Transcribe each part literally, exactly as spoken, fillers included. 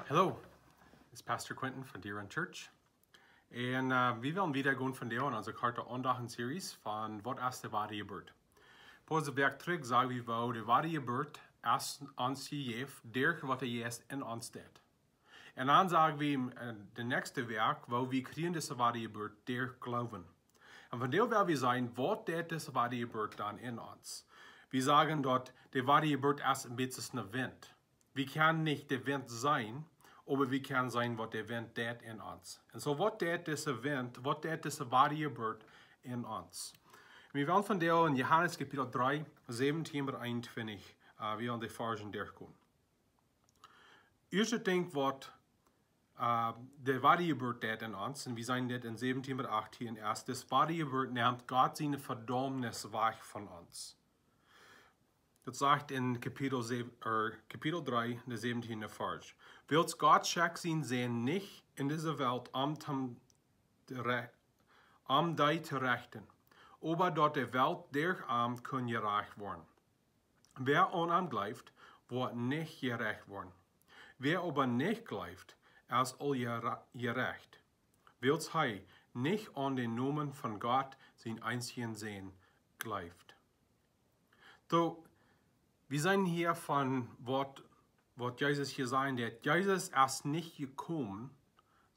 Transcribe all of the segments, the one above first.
Hallo, dit es Pastor Quentin von Deer Run Church. Un äh, wie wellen wieda gonen vondoag en onse korte Aundachten-Series von Waut es de Wadajeburt? Poa Wäakj trigj sagen wie, woo de Wadajeburt es ons jejäft derch waut de Jeist en ons deit. Un dan sagen wie äh, de näakjste Wäakj, woo wie kjrieen dise Wadajeburt derch Gloowen. Un vondoag well wie seenen, waut deit dise Wadajeburt dan en ons? Wie sagen daut de Wadajeburt es een bät soo aus een Wint. Wie kjennen nich de Wint seenen, oba wie kjennen seenen waut de Wint deit en ons. Un soo, waut deit dise Wint, waut deit dise Wadajeburt en ons? Wie wellen vondoag en Johanes Kapitel dree, säwentieen bat eenuntwintich, äh, wie aun de Varzen derchgonen. Ieeschte Dinkj waut äh, de Wadajeburt deit en ons, un wie seenen dit en säwentieen bat achtieen, es, de Wadajeburt nemt Gott siene Vedaumnis wajch von ons. Daut sajcht en Kapitel säwen, äh, Kapitel dree, de säwentieende Varsch. Wiels Gott schekjt sienen Sän nich en dise Welt, om, to re-, om dee to rechten, oba daut de Welt derch am kunn jerajcht woaren. Wäa aun am jleeft, woat nich jerajcht woaren. Wäa oba nich jleeft, es aul jere-, jerajcht, wiels hee nich aun dän Nomen von Gott sienen eensjen Sän jleeft. Soo, wie seenen hia von waut, waut Jesus hia sajen deit. Jesus es nich jekomen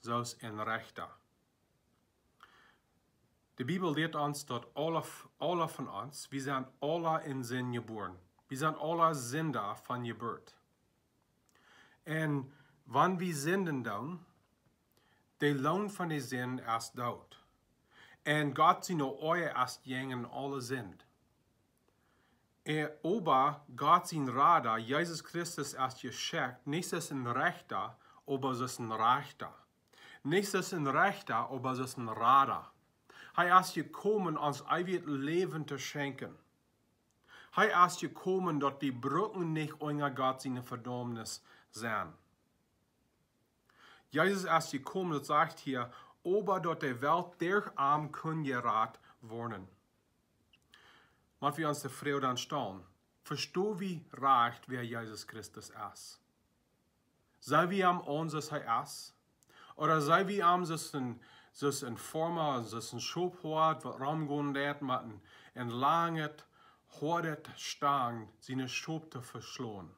soo aus een Rechta. De Bibel lieet ons daut aule, aule von ons, wie sent aule en Sind jebuaren. Wie sent aule Sinda von Jeburt. Un wan wie sinden doonen, de Loon von de Sind es Doot. Un Gott siene Oaja es jäajen aule Sind. Äh, oba Gott sien Rada, Jesus Christus, es jeschekjt, nich aus een Rechta, oba aus een Rechta. Nich aus een Rechta, oba aus een Rada. Hee es jekomen ons eewjet Läwen to schenkjen. Hee es jekomen daut wie brucken nich unja Gott siene Vedaumnis sennen. Jesus es jekomen, daut sajcht hia, oba daut de Welt derch am kunn jerat woaren. Wan wie ons de Froag dan stalen, vestonen wie rajcht, wäa Jesus Christus es? Seenen wie am aun soo aus hee es? Ooda seenen wie am soo aus een, soo aus een Farmer, soo aus een Schophoad, waut romgonen deit met een, een langet, hoadet Stang, siene Schop to veschlonen?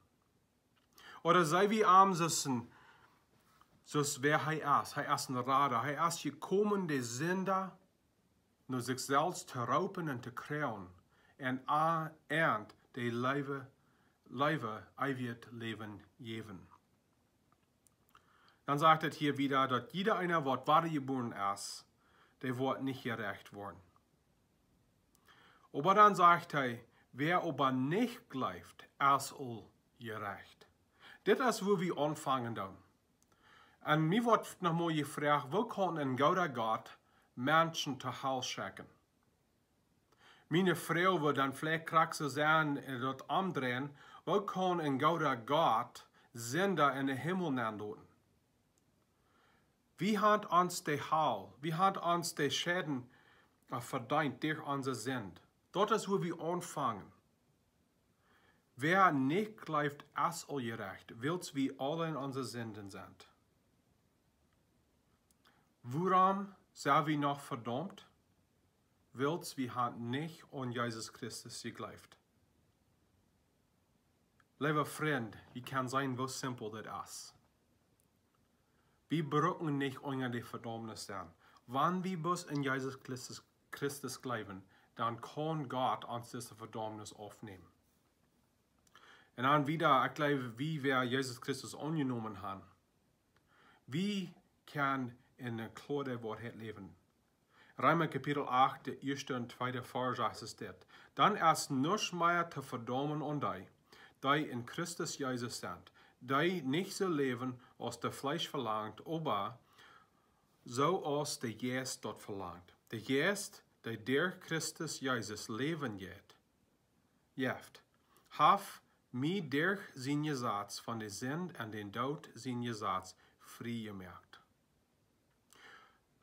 Ooda seenen wie am soo aus een, soo aus wäa hee es? Hee es een Rada. Hee es jekomen, de Sinda no sikj selfst to roopen un to kjrieen un a-, an de Läwen, Läwen, eewjet Läwen jäwen. Dan sajcht et hia wieda, daut jieda eena, waut wadajebuaren es, dee woat nich jerajcht woaren. Oba dan sajcht hee, wäa oba nich jleeft, es aul jerajcht. Dit es, wua wie aunfangen doonen. Un mie woat noch mol jefroacht, woo kaun een gooda Gott Menschen to Hal schekjen? Miene Froag woat dan veleicht krakjt soo sennen, äh, daut omdreien, woo kaun een gooda Gott Sinda en dän Himmel nenloten? Wie haben ons de Hal, wie haben ons de Schaden, äh, vedeent derch onse Sind. Daut es, wua wie aunfangen. Wäa nich jleeft, es aul jerajcht, wiels wie aule en onse Sinden sent. Wuarom sent wie noch vedaumt? Wiels wie haben nich aun Jesus Christus jejleeft. Leewa Frint, jie kjennen seenen, woo simpel dit es. Wie brucken nich unja de Vedaumnis sennen. Wan wie bloos en Jesus Christus, Christus jleewen, dan kaun Gott ons dise Vedaumnis aufnämen. Un dan wieda, ekj jleew, wie wäa Jesus Christus aunjenomen haben, wie kjennen en de kloare Woarheit läwen. Reema Kapitel acht, de ieeschte un tweede Varsch sajcht dit: Dan es nuscht mea to vedaumen aun dee, dee en Christus Jesus sent, dee nich soo läwen aus daut Fleesch velangt, oba soo aus de Jeist daut velangt. De Jeist, dee derch Christus Jesus Läwen jeft, jeft, haft mie derch sien Jesaz von de Sind un dän Doot sien Jesaz frie jemoakt.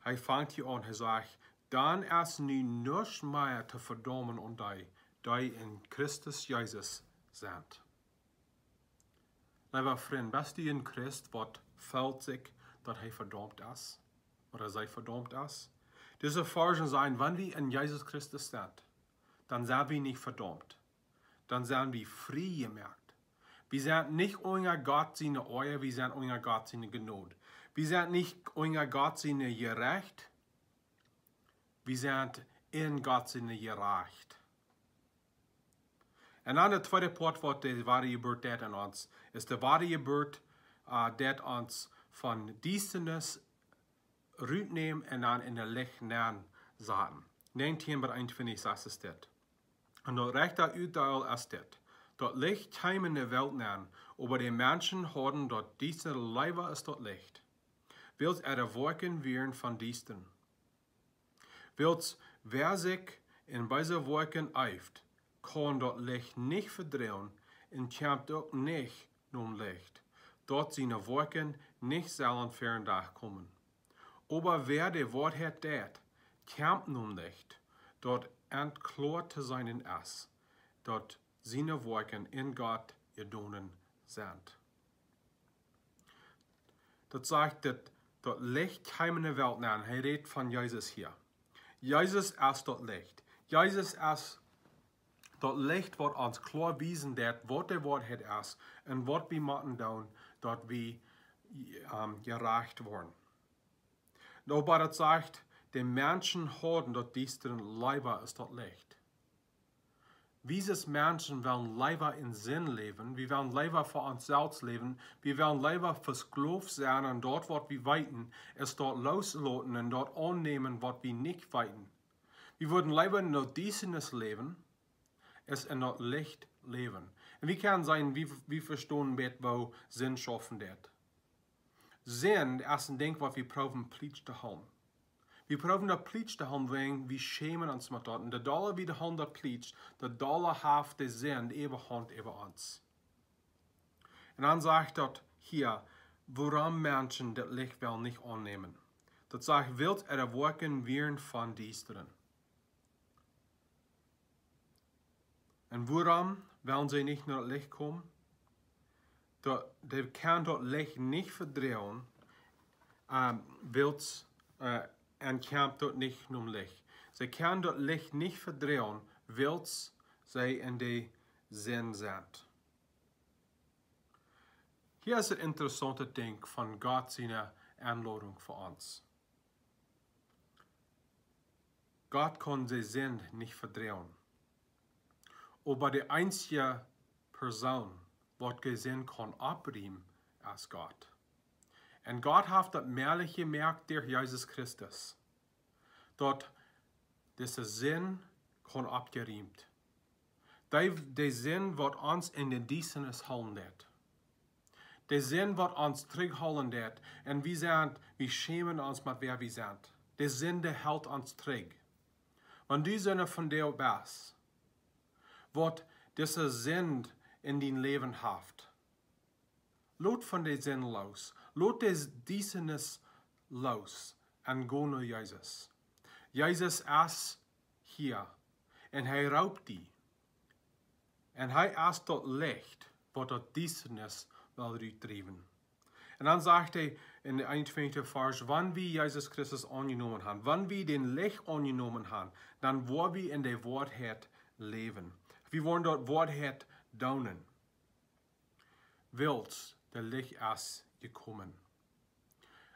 Hee fangt hia aun, hee sajcht: Dan es nu nuscht mea to vedaumen aun dee, dee en Christus Jesus sent. Leewa Frint, best du een Christ, waut feelt sikj, daut hee vedaumt es? Ooda see vedaumt es? Dise Varsch sajen, wan wie en Jesus Christus sent, dan sent wie nich vedaumt. Dan sent wie frie jemoakt. Wie sent nich unja Gott siene Oaja, wie sent unja Gott siene Jnod. Wie sent nich unja Gott siene Jerecht. Wie sent en Gott siene Jerecht. Un dan de tweede Poat, waut de Wadajeburt deit aun ons, es de Wadajeburt, äh, deit ons von Diestanis rutnämen un dan en de Licht nenn saten. Näajentieen bat eenuntwintich sajcht dit. Un daut rajchte Uadeel es dit: Daut Licht kjeem en de Welt nenn, oba de Menschen hauden daut Diestre leewa aus daut Licht, wiels äare Woakjen wieren von Diestanis. Wiels wäa sikj en beese Woakjen eeft, kaun daut Licht nich vedroagen un kjemt uk nich nom Licht, daut siene Woakjen nich sellen ver dän Dach komen. Oba wäa de Woarheit deit, kjemt nom Licht, daut et kloa to seenen es, daut siene Woakjen en Gott jedonen sent. Daut sajcht, daut, daut Licht kjeem en de Welt nenn. Hee rät von Jesus hia. Jesus es daut Licht. Jesus es daut Licht, waut ons kloa wiesen deit, waut de Woarheit es un waut wie motten doonen, daut wie, ähm, jerajcht woaren. Oba daut sajcht, de Menschen hauden daut Diestre leewa aus daut Licht. Wie aus Menschen wellen leewa en Sind läwen, wie wellen leewa fa ons selfst läwen, wie wellen leewa vesklowt sennen aun daut, waut wie weeten, aus daut loosloten un daut aunnämen, waut wie nich weeten. Wie wudden leewa en de Diestanis läwen, aus en daut Licht läwen. Un wie kjennen seenen, wie, wie vestonen bät, woo Sind schaufen deit. Sind es een Dinkj, waut wie proowen plietsch to hoolen. Wie proowen daut plietsch to hoolen, wäajen wie schämen ons met daut. Un de dolla wie daut hoolen, daut plietsch, de dolla haft de Sind de Äwahaunt äwa ons. Un dan sajcht daut hia, wuarom Menschen daut Licht wellen nich aunnämen. Daut sajcht, wiels äare Woakjen wieren von Diestanis. Un wuarom wellen see nich no daut Licht komen? Daut, dee kjennen daut Licht nich vedroagen, ähm, wiels, äh, un kjemt daut nich nom Licht. See kjennen daut Licht nich vedroagen, wiels see en de Sind sent. Hia es daut interessaunte Dinkj von Gott siene Enlodunk fa ons. Gott kaun de Sind nich vedroagen. Oba de eensje Persoon, waut de Sind kaun oppriemen, es Gott. Un Gott haft daut mäajlich jemoakt derch Jesus Christus, daut dise Sind kaun opjeriemt. De, de Sind, waut ons en de Diestanis hoolen deit. De Sind, waut ons trigjhoolen deit. Un wie sent, wie schämen ons met wäa wie sent. De Sind helt ons trigj. Wan du soon von dee best, waut dise Sind en dien Läwen haft, lot von de Sind loos. Lot de Diestanis loos un go no Jesus. Jesus es hia un hee roopt die. Un hee es daut Licht, waut daut Diestanis well rutdriewen. Un dan sajcht hee en de eenuntwintichste Varsch, wan wie Jesus Christus aunjenomen haben, wan wie daut Licht aunjenomen haben, dan woa wie en de Woarheit läwen. Wie woaren daut Woarheit doonen. Wiels daut Licht es jekomen.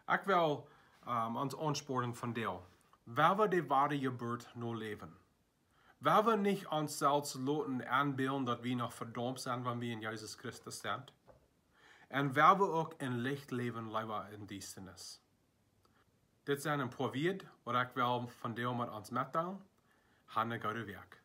Ekj well, ähm, ons aunspornen von dee. Woa wie de Wadajeburt noläwen. Woa wie nich ons selfst loten enbillen, daut wie noch vedaumt sent, wan wie en Jesus Christus sent. Un woa wie uk en Licht läwen, leewa en Diestanis. Dit sent een poa Wieed, waut ekj well von dee met ons metdeelen. Hab eene goode Wäakj.